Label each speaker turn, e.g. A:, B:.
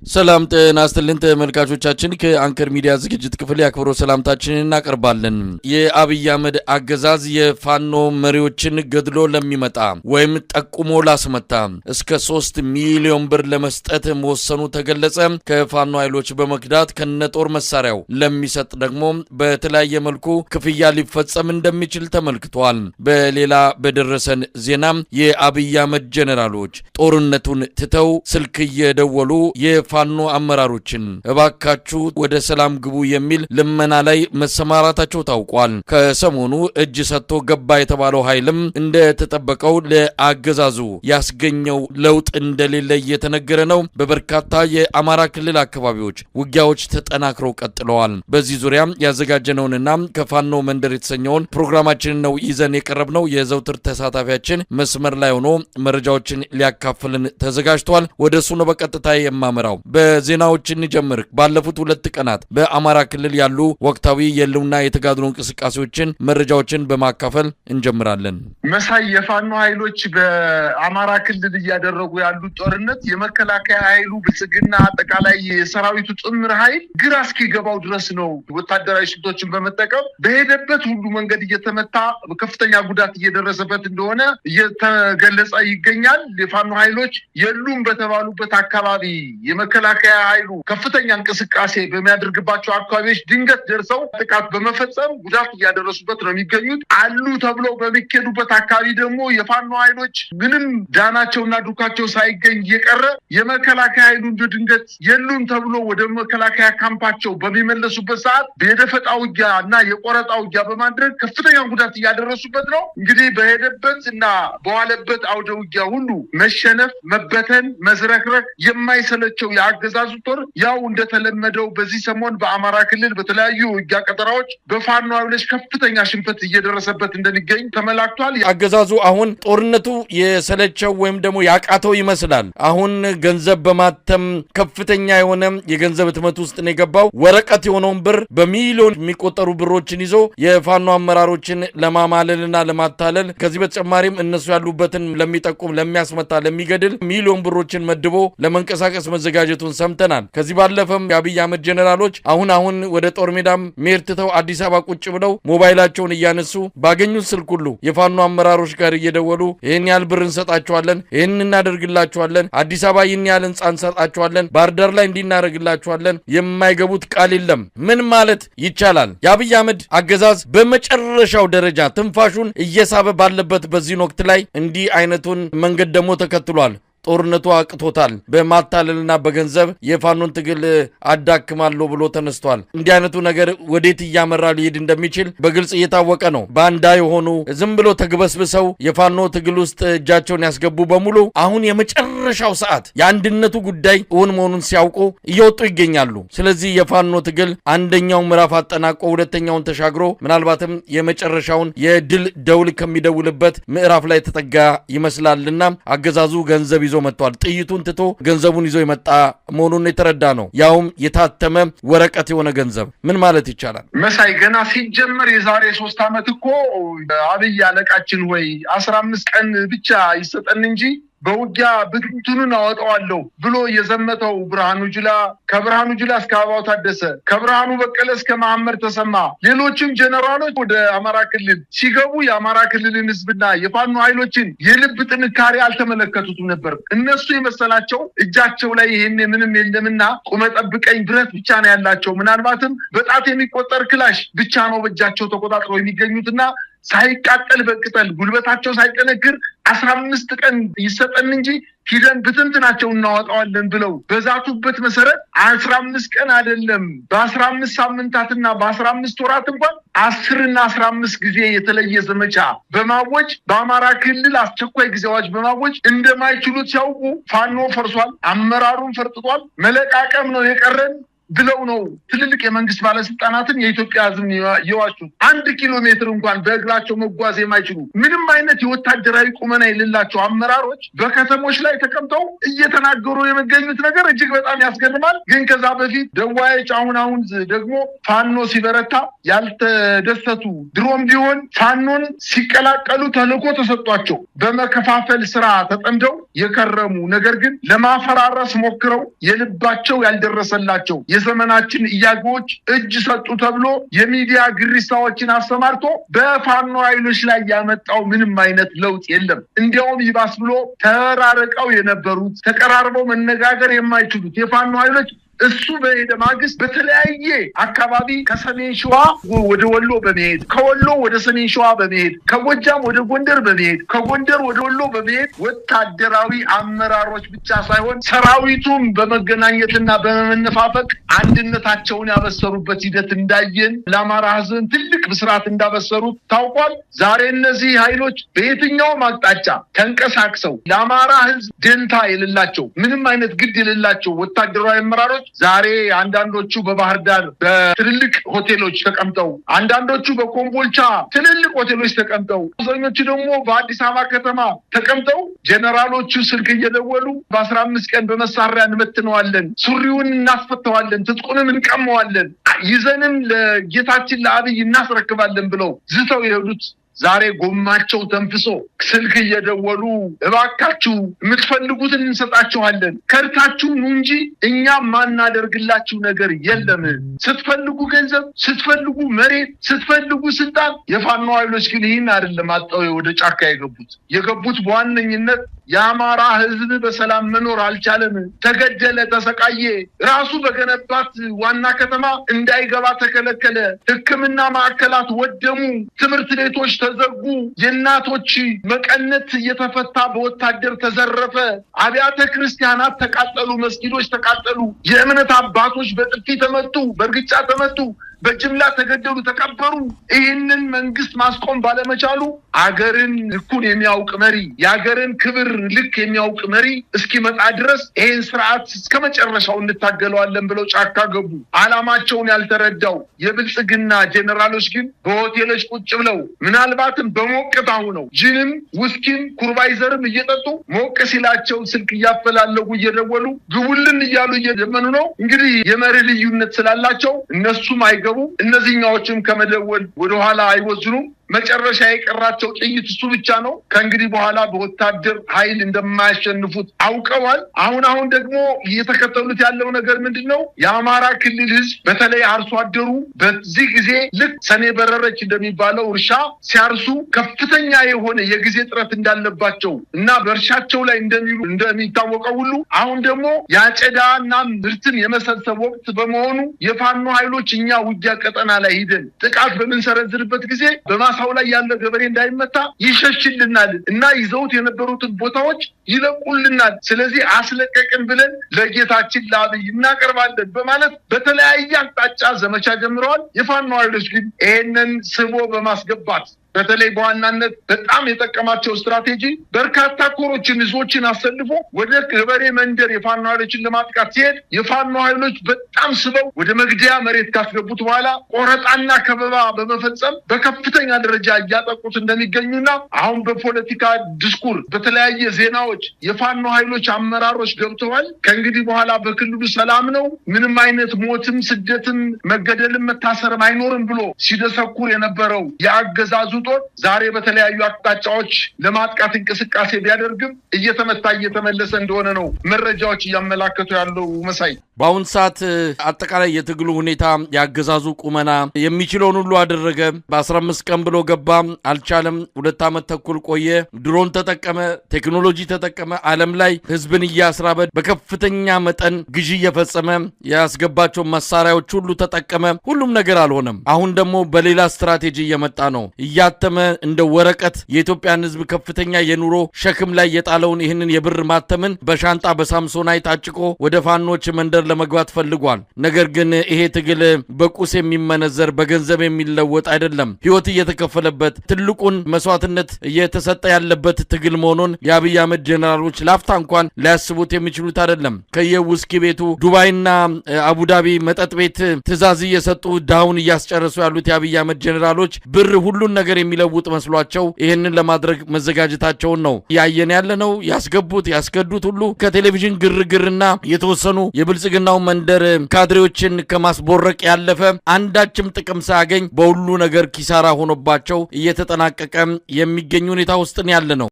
A: ሰላም ጤና ይስጥልን ተመልካቾቻችን፣ ከአንከር ሚዲያ ዝግጅት ክፍል የአክብሮት ሰላምታችንን እናቀርባለን። የአብይ አህመድ አገዛዝ የፋኖ መሪዎችን ገድሎ ለሚመጣ ወይም ጠቁሞ ላስመታ እስከ 3 ሚሊዮን ብር ለመስጠት መወሰኑ ተገለጸ። ከፋኖ ኃይሎች በመክዳት ከነጦር መሳሪያው ለሚሰጥ ደግሞ በተለያየ መልኩ ክፍያ ሊፈጸም እንደሚችል ተመልክቷል። በሌላ በደረሰን ዜና የአብይ አህመድ ጄኔራሎች ጦርነቱን ትተው ስልክ እየደወሉ የፋኖ አመራሮችን እባካችሁ ወደ ሰላም ግቡ የሚል ልመና ላይ መሰማራታቸው ታውቋል። ከሰሞኑ እጅ ሰጥቶ ገባ የተባለው ኃይልም እንደተጠበቀው ለአገዛዙ ያስገኘው ለውጥ እንደሌለ እየተነገረ ነው። በበርካታ የአማራ ክልል አካባቢዎች ውጊያዎች ተጠናክረው ቀጥለዋል። በዚህ ዙሪያ ያዘጋጀነውንና ከፋኖ መንደር የተሰኘውን ፕሮግራማችንን ነው ይዘን የቀረብነው። የዘውትር ተሳታፊያችን መስመር ላይ ሆኖ መረጃዎችን ሊያካፍልን ተዘጋጅቷል። ወደ እሱ ነው በቀጥታ የማመራው። በዜናዎች እንጀምር። ባለፉት 2 ቀናት በአማራ ክልል ያሉ ወቅታዊ የህልውና የተጋድሎ እንቅስቃሴዎችን መረጃዎችን በማካፈል እንጀምራለን።
B: መሳይ፣ የፋኖ ኃይሎች በአማራ ክልል እያደረጉ ያሉት ጦርነት የመከላከያ ኃይሉ፣ ብልጽግና፣ አጠቃላይ የሰራዊቱ ጥምር ኃይል ግራ እስኪገባው ድረስ ነው። ወታደራዊ ስልቶችን በመጠቀም በሄደበት ሁሉ መንገድ እየተመታ ከፍተኛ ጉዳት እየደረሰበት እንደሆነ እየተገለጸ ይገኛል። የፋኖ ኃይሎች የሉም በተባሉበት አካባቢ፣ የመከላከያ ኃይሉ ከፍተኛ እንቅስቃሴ በሚያደርግባቸው አካባቢዎች ድንገት ደርሰው ጥቃት በመፈጸም ጉዳት እያደረሱበት ነው የሚገኙት። አሉ ተብለው በሚኬዱበት አካባቢ ደግሞ የፋኖ ኃይሎች ምንም ዳናቸውና ዱካቸው ሳይገኝ እየቀረ፣ የመከላከያ ኃይሉ እንደ ድንገት የሉም ተብሎ ወደ መከላከያ ካምፓቸው በሚመለሱበት ሰዓት የደፈጣ ውጊያ እና የቆረጣ ውጊያ በማድረግ ከፍተኛ ጉዳት እያደረሱበት ነው። እንግዲህ በሄደበት እና በዋለበት አውደ ውጊያ ሁሉ መሸነፍ፣ መበተን፣ መዝረክረክ የማይሰለቸው የአገዛዙ ጦር ያው እንደተለመደው በዚህ ሰሞን በአማራ ክልል በተለያዩ ውጊያ ቀጠናዎች በፋኖ ኃይሎች ከፍተኛ ሽንፈት እየደረሰበት እንደሚገኝ ተመላክቷል።
A: አገዛዙ አሁን ጦርነቱ የሰለቸው ወይም ደግሞ ያቃተው ይመስላል። አሁን ገንዘብ በማተም ከፍተኛ የሆነ የገንዘብ ህትመት ውስጥ ነው የገባው። ወረቀት የሆነውን ብር በሚሊዮን የሚቆጠሩ ብሮችን ይዞ የፋኖ አመራሮችን ለማማለልና ለማታለል፣ ከዚህ በተጨማሪም እነሱ ያሉበትን ለሚጠቁም፣ ለሚያስመታ፣ ለሚገድል ሚሊዮን ብሮችን መድቦ ለመንቀሳቀስ መዘጋጀቱን ሰምተናል። ከዚህ ባለፈም የአብይ አህመድ ጄኔራሎች አሁን አሁን ወደ ጦር ሜዳም መሄድ ትተው አዲስ አበባ ቁጭ ብለው ሞባይላቸውን እያነሱ ባገኙት ስልክ ሁሉ የፋኖ አመራሮች ጋር እየደወሉ ይህን ያህል ብር እንሰጣቸዋለን፣ ይህን እናደርግላቸዋለን፣ አዲስ አበባ ይህን ያህል ህንጻ እንሰጣቸዋለን፣ ባህር ዳር ላይ እንዲህ እናደርግላቸዋለን፣ የማይገቡት ቃል የለም። ምን ማለት ይቻላል? የአብይ አህመድ አገዛዝ በመጨረሻው ደረጃ ትንፋሹን እየሳበ ባለበት በዚህን ወቅት ላይ እንዲህ አይነቱን መንገድ ደግሞ ተከትሏል። ጦርነቱ አቅቶታል። በማታለልና በገንዘብ የፋኖን ትግል አዳክማለሁ ብሎ ተነስቷል። እንዲህ አይነቱ ነገር ወዴት እያመራ ሊሄድ እንደሚችል በግልጽ እየታወቀ ነው። ባንዳ የሆኑ፣ ዝም ብሎ ተግበስብሰው የፋኖ ትግል ውስጥ እጃቸውን ያስገቡ በሙሉ አሁን የመጨረሻው ሰዓት የአንድነቱ ጉዳይ እውን መሆኑን ሲያውቁ እየወጡ ይገኛሉ። ስለዚህ የፋኖ ትግል አንደኛው ምዕራፍ አጠናቆ ሁለተኛውን ተሻግሮ ምናልባትም የመጨረሻውን የድል ደውል ከሚደውልበት ምዕራፍ ላይ ተጠጋ ይመስላልና አገዛዙ ገንዘብ ይዞ መጥቷል። ጥይቱን ትቶ ገንዘቡን ይዞ የመጣ መሆኑን የተረዳ ነው። ያውም የታተመ ወረቀት የሆነ ገንዘብ። ምን ማለት ይቻላል?
B: መሳይ፣ ገና ሲጀመር የዛሬ 3 ዓመት እኮ አብይ አለቃችን ወይ 15 ቀን ብቻ ይሰጠን እንጂ በውጊያ ብትንትኑን አወጣዋለሁ ብሎ የዘመተው ብርሃኑ ጁላ፣ ከብርሃኑ ጁላ እስከ አበባው ታደሰ፣ ከብርሃኑ በቀለ እስከ መሐመድ ተሰማ፣ ሌሎችም ጀነራሎች ወደ አማራ ክልል ሲገቡ የአማራ ክልልን ሕዝብና የፋኖ ኃይሎችን የልብ ጥንካሬ አልተመለከቱትም ነበር። እነሱ የመሰላቸው እጃቸው ላይ ይሄን ምንም የለምና ቁመህ ጠብቀኝ ብረት ብቻ ነው ያላቸው። ምናልባትም በጣት የሚቆጠር ክላሽ ብቻ ነው በእጃቸው ተቆጣጥረው የሚገኙትና ሳይቃጠል በቅጠል፣ ጉልበታቸው ሳይጠነክር 15 ቀን ይሰጠን እንጂ ሂደን ብትንትናቸው እናወጣዋለን ብለው በዛቱበት መሰረት 15 ቀን አይደለም፣ በ15 ሳምንታትና በ15 ወራት እንኳን 10ና 15 ጊዜ የተለየ ዘመቻ በማወጅ፣ በአማራ ክልል አስቸኳይ ጊዜ አዋጅ በማወጅ እንደማይችሉት ሲያውቁ ፋኖ ፈርሷል፣ አመራሩን ፈርጥጧል፣ መለቃቀም ነው የቀረን። ብለው ነው ትልልቅ የመንግስት ባለስልጣናትን የኢትዮጵያ ሕዝብ የዋሹት። 1 ኪሎ ሜትር እንኳን በእግራቸው መጓዝ የማይችሉ፣ ምንም አይነት የወታደራዊ ቁመና የሌላቸው አመራሮች በከተሞች ላይ ተቀምጠው እየተናገሩ የሚገኙት ነገር እጅግ በጣም ያስገርማል። ግን ከዛ በፊት ደዋዮች አሁን አሁን ደግሞ ፋኖ ሲበረታ ያልተደሰቱ፣ ድሮም ቢሆን ፋኖን ሲቀላቀሉ ተልዕኮ ተሰጥቷቸው በመከፋፈል ስራ ተጠምደው የከረሙ፣ ነገር ግን ለማፈራረስ ሞክረው የልባቸው ያልደረሰላቸው የዘመናችን እያጎዎች እጅ ሰጡ ተብሎ የሚዲያ ግሪሳዎችን አሰማርቶ በፋኖ ኃይሎች ላይ ያመጣው ምንም አይነት ለውጥ የለም። እንዲያውም ይባስ ብሎ ተራርቀው የነበሩት፣ ተቀራርበው መነጋገር የማይችሉት የፋኖ ኃይሎች እሱ በሄደ ማግስት በተለያየ አካባቢ ከሰሜን ሸዋ ወደ ወሎ በመሄድ፣ ከወሎ ወደ ሰሜን ሸዋ በመሄድ፣ ከጎጃም ወደ ጎንደር በመሄድ፣ ከጎንደር ወደ ወሎ በመሄድ ወታደራዊ አመራሮች ብቻ ሳይሆን ሰራዊቱም በመገናኘትና በመነፋፈቅ አንድነታቸውን ያበሰሩበት ሂደት እንዳየን ለአማራ ሕዝብን ትልቅ ብስራት እንዳበሰሩት ታውቋል። ዛሬ እነዚህ ኃይሎች በየትኛውም አቅጣጫ ተንቀሳቅሰው ለአማራ ሕዝብ ደንታ የሌላቸው፣ ምንም አይነት ግድ የሌላቸው ወታደራዊ አመራሮች ዛሬ አንዳንዶቹ በባህር ዳር በትልልቅ ሆቴሎች ተቀምጠው፣ አንዳንዶቹ በኮምቦልቻ ትልልቅ ሆቴሎች ተቀምጠው፣ አብዛኞቹ ደግሞ በአዲስ አበባ ከተማ ተቀምጠው ጀነራሎቹ ስልክ እየደወሉ በ15 ቀን በመሳሪያ እንበትነዋለን፣ ሱሪውን እናስፈተዋለን፣ ትጥቁንም እንቀመዋለን፣ ይዘንም ለጌታችን ለአብይ እናስረክባለን ብለው ዝተው የሄዱት ዛሬ ጎማቸው ተንፍሶ ስልክ እየደወሉ እባካችሁ የምትፈልጉትን እንሰጣችኋለን፣ ከርታችሁ ኑ እንጂ እኛ ማናደርግላችሁ ነገር የለም። ስትፈልጉ ገንዘብ፣ ስትፈልጉ መሬት፣ ስትፈልጉ ስልጣን። የፋኖ ኃይሎች ግን ይህን አይደለም አጠው ወደ ጫካ የገቡት። የገቡት በዋነኝነት የአማራ ሕዝብ በሰላም መኖር አልቻለም፣ ተገደለ፣ ተሰቃየ፣ ራሱ በገነባት ዋና ከተማ እንዳይገባ ተከለከለ፣ ሕክምና ማዕከላት ወደሙ፣ ትምህርት ቤቶች ተዘጉ፣ የእናቶች መቀነት እየተፈታ በወታደር ተዘረፈ፣ አብያተ ክርስቲያናት ተቃጠሉ፣ መስጊዶች ተቃጠሉ፣ የእምነት አባቶች በጥፊ ተመቱ፣ በእርግጫ ተመቱ፣ በጅምላ ተገደሉ፣ ተቀበሩ። ይህንን መንግስት ማስቆም ባለመቻሉ አገርን ልኩን የሚያውቅ መሪ፣ የአገርን ክብር ልክ የሚያውቅ መሪ እስኪመጣ ድረስ ይህን ስርዓት እስከ መጨረሻው እንታገለዋለን ብለው ጫካ ገቡ። አላማቸውን ያልተረዳው የብልጽግና ጄኔራሎች ግን በሆቴሎች ቁጭ ብለው ምናልባትም በሞቅታ ሆነው ጅንም ውስኪም ኩርባይዘርም እየጠጡ ሞቅ ሲላቸው ስልክ እያፈላለጉ እየደወሉ ግቡልን እያሉ እየለመኑ ነው። እንግዲህ የመሪ ልዩነት ስላላቸው እነሱም አይገቡም፣ እነዚህኛዎችም ከመደወል ወደኋላ አይወዝኑም። መጨረሻ የቀራቸው ጥይት እሱ ብቻ ነው። ከእንግዲህ በኋላ በወታደር ኃይል እንደማያሸንፉት አውቀዋል። አሁን አሁን ደግሞ እየተከተሉት ያለው ነገር ምንድን ነው? የአማራ ክልል ሕዝብ በተለይ አርሶ አደሩ በዚህ ጊዜ ልክ ሰኔ በረረች እንደሚባለው እርሻ ሲያርሱ ከፍተኛ የሆነ የጊዜ እጥረት እንዳለባቸው እና በእርሻቸው ላይ እንደሚሉ እንደሚታወቀው ሁሉ አሁን ደግሞ የአጨዳ እና ምርትን የመሰብሰብ ወቅት በመሆኑ የፋኖ ኃይሎች እኛ ውጊያ ቀጠና ላይ ሂደን ጥቃት በምንሰረዝርበት ጊዜ በማሳው ላይ ያለ ገበሬ እንዳይመታ ይሸሽልናል እና ይዘውት የነበሩትን ቦታዎች ይለቁልናል። ስለዚህ አስለቀቅን ብለን ለጌታችን ለአብይ እናቀርባለን በማለት በተለያየ አቅጣጫ ዘመቻ ጀምረዋል። የፋኖ ኃይሎች ግን ይሄንን ስቦ በማስገባት በተለይ በዋናነት በጣም የጠቀማቸው ስትራቴጂ በርካታ ኮሮችን፣ እዞችን አሰልፎ ወደ ገበሬ መንደር የፋኖ ኃይሎችን ለማጥቃት ሲሄድ የፋኖ ኃይሎች በጣም ስበው ወደ መግደያ መሬት ካስገቡት በኋላ ቆረጣና ከበባ በመፈጸም በከፍተኛ ደረጃ እያጠቁት እንደሚገኙና አሁን በፖለቲካ ድስኩር በተለያየ ዜናዎች የፋኖ ኃይሎች አመራሮች ገብተዋል። ከእንግዲህ በኋላ በክልሉ ሰላም ነው፣ ምንም አይነት ሞትም፣ ስደትም፣ መገደልም መታሰርም አይኖርም ብሎ ሲደሰኩር የነበረው የአገዛዙ ጦር ዛሬ በተለያዩ አቅጣጫዎች ለማጥቃት እንቅስቃሴ ቢያደርግም እየተመታ እየተመለሰ እንደሆነ ነው መረጃዎች እያመላከቱ ያለው መሳይ።
A: በአሁን ሰዓት አጠቃላይ የትግሉ ሁኔታ፣ የአገዛዙ ቁመና የሚችለውን ሁሉ አደረገ። በ15 ቀን ብሎ ገባ፣ አልቻለም። 2 ዓመት ተኩል ቆየ። ድሮን ተጠቀመ፣ ቴክኖሎጂ ተጠቀመ። ዓለም ላይ ህዝብን እያስራበ በከፍተኛ መጠን ግዢ እየፈጸመ ያስገባቸው መሳሪያዎች ሁሉ ተጠቀመ። ሁሉም ነገር አልሆነም። አሁን ደግሞ በሌላ ስትራቴጂ እየመጣ ነው። እያጠረ እያተመ እንደ ወረቀት የኢትዮጵያን ሕዝብ ከፍተኛ የኑሮ ሸክም ላይ የጣለውን ይህንን የብር ማተምን በሻንጣ በሳምሶናይት አጭቆ ወደ ፋኖች መንደር ለመግባት ፈልጓል። ነገር ግን ይሄ ትግል በቁስ የሚመነዘር፣ በገንዘብ የሚለወጥ አይደለም። ሕይወት እየተከፈለበት፣ ትልቁን መስዋዕትነት እየተሰጠ ያለበት ትግል መሆኑን የአብይ አህመድ ጀኔራሎች ላፍታ እንኳን ሊያስቡት የሚችሉት አይደለም። ከየውስኪ ቤቱ፣ ዱባይና አቡዳቢ መጠጥ ቤት ትዕዛዝ እየሰጡ ድሃውን እያስጨረሱ ያሉት የአብይ አህመድ ጀኔራሎች ብር ሁሉን ነገር የሚለውጥ መስሏቸው ይህንን ለማድረግ መዘጋጀታቸውን ነው ያየን ያለ ነው። ያስገቡት ያስገዱት ሁሉ ከቴሌቪዥን ግርግርና የተወሰኑ የብልጽግናው መንደር ካድሬዎችን ከማስቦረቅ ያለፈ አንዳችም ጥቅም ሳያገኝ በሁሉ ነገር ኪሳራ ሆኖባቸው እየተጠናቀቀ የሚገኝ ሁኔታ ውስጥ ያለ ነው።